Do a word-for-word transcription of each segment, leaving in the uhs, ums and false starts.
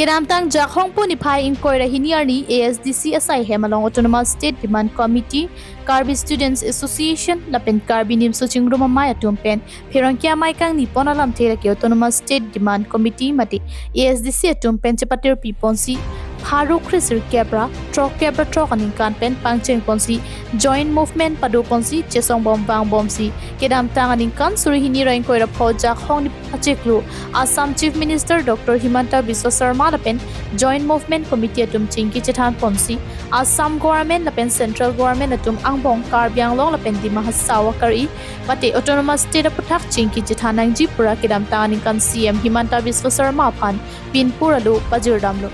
Kedamtang Jakhong pu niphai ingkoi ra hini arni A S D C asai hem along Autonomous State Demand Committee, Karbi Students Association lapen Karbi Nimso Chingrum Amei atum pen pherangke amei kangni pon alamthe lake Autonomous State Demand Committee mate A S D C atum pen chepatirpi ponsi pharo kre sirkep ra throk kep ra throk aningkan pen pangcheng ponsi joint movement pado ponsi chesong bom vang bomsi kedamtang aningkan suri hini ra ingkoi ra pho Jakhong ni achiklo Assam Chief Minister Doctor Himanta Biswa Sarma lapen Joint Movement Committee atum chingki chethan ponsi Assam Government lapen Central Government atum angbong Karbi Anglong lapen Dima Hasao akari mate Autonomous State aputhak chingki chethan nangji pura kedamtang aningkan C M Himanta Biswa Sarma aphan pinpur alo pajirdamlo.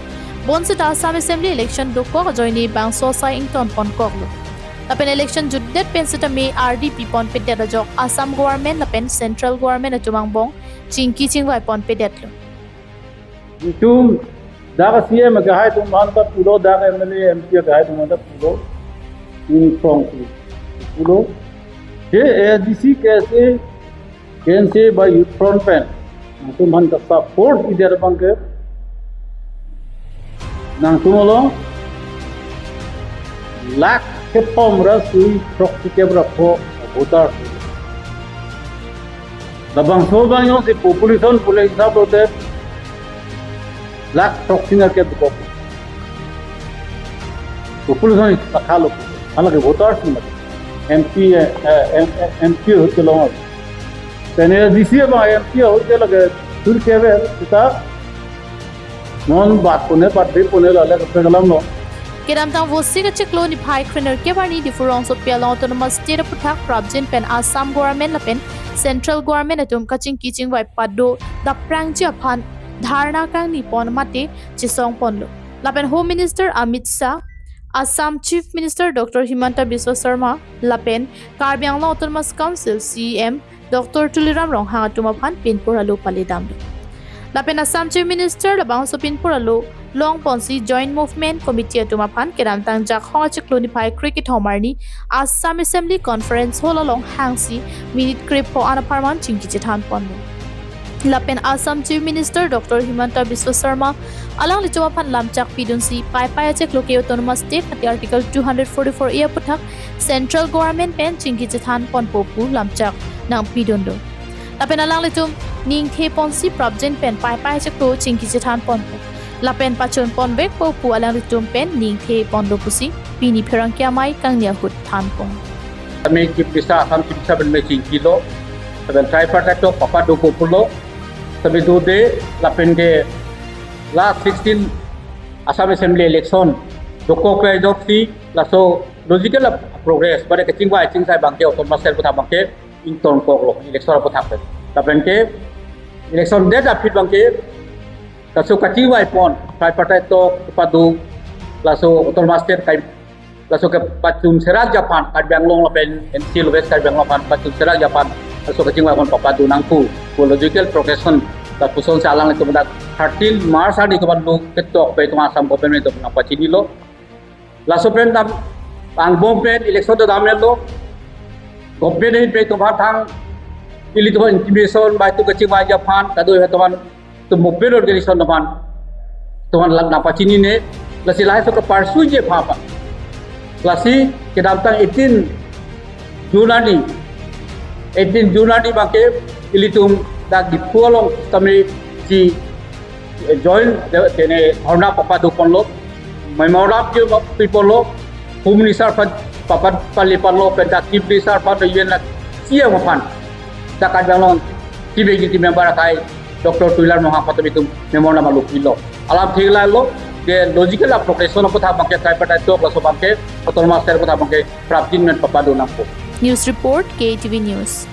Bonsita Assam Assembly election dokok ajoine bangso asai ington ponkoklo. Lapen election jutdet pen sitame ardi pi ponpedet ajok Assam Government lapen Central Government atum angbong chingki chingvai ponpedetlo. Itum dak C M akehai atum aphan ta pulo, dak M L A, M P akehai atum aphan ta pulo. Uniform si pulo. Ke A S D C, K S A, K N C A ba Youth Front pen nangtum aphan ke support idet abang ke nangtum along lakh kethom ra suri throk sikep ra pho voter. Labangso abang jongsi population pule hisap lote lakh throk sing akep ko. Population is kathalo. Halake voters ni mati. M P, eh, M-, M P ahut kelong. Then A S D C abang M P ahut ke lake thur kever kita non bat pune bat be pune lale kape kalam lo. Kedamtang Vosik achiklo niphai krenerkep arni Diphu rongsopi along Autonomous State aputhak prapjin pen Assam Government lapen Central Government atum kachingki chingvai pado daprangji aphan dharna kangni pon mate chesong ponlo. Lapen Home Minister Amit Shah, Assam Chief Minister Doctor Himanta Biswa Sarma, lapen Karbi Anglong Autonomous Council C E M Doctor Tuliram Ronghang atum aphan pinpur alo palidamlo. Lapen Assam Chief Minister labangso pinpur alo long ponsi Joint Movement Committee atum aphan kedamtang Jakhong achiklo niphai kre kethom arni Assam Assembly Conference Hall along hangsi minute krepho an apharman chingki chethan ponlo. Lapen Assam Chief Minister Doctor Himanta Biswa Sarma alanglitum aphan lamchak pidunsi paipai achiklo ke Autonomous State mate Article two hundred forty-four A aputhak Central Government pen chingki chethan ponpo pu lamchak nangpidunlo. Lapen alanglitum ningthe ponsi prapjin pen paipai achiklo chingki chethan ponpo. Lapen pachun ponvekpo pu alanglitum pen ningthe ponlo pusi pini pherangke amei kangni ahut than pon. Kami Chief Minister, Assam Chief Minister pen me chingkilo, lapen tripartite talk papadunpo pulo, tapi dode lapen ke last sixteen Assam Assembly election dokok pe ajoksi laso logical progress pada kachingvai chingsai abang ke Autonomous State aputhak abang ke ingtonkoklo election aputhak pen. Lapen ke election det aphi abang ke laso kachingvai pon tripartite talk padu laso Autonomous State kai laso kepachun serakji aphan Karbi Anglong lapen N C West Karbi Anglong aphan pachun serakji aphan laso kachingvai pon papadu nangpo pu logical progression lapuson si alanglitum dak thirteen March arni kevan lo ketok pe itum Assam Government atum nangpachinilo. Laso pen dam angbong pen election ta damlo. Government ahin pen itum aphan thang ilitum aphan intimidation bai tu kachingvaiji aphan kado itum aphan tu movement organization atum aphan itum aphan la nangpachinine. Lasi lahai so ke pursue ji aphan aphan. Lasi kedamtang eighteen June arni, eighteen June arni abang ke ilitum dak Diphu along kami si joint de-, dene dharna papadu ponlo, memorandum pi ponlo, Home Minister aphan papad pali ponlo, pen dak Chief Minister aphan, U N la C M aphan, dak Karbi Anglong Chief Executive Member akai Doctor Tuliram Ronghang aphan itum memorandum alo pilo. Alam thik lalo, de logical a progression aputhak abang ke tripartite talk laso abang ke Autonomous State aputhak abang ke prapjin pen papadu nangpo. News report, K T V News.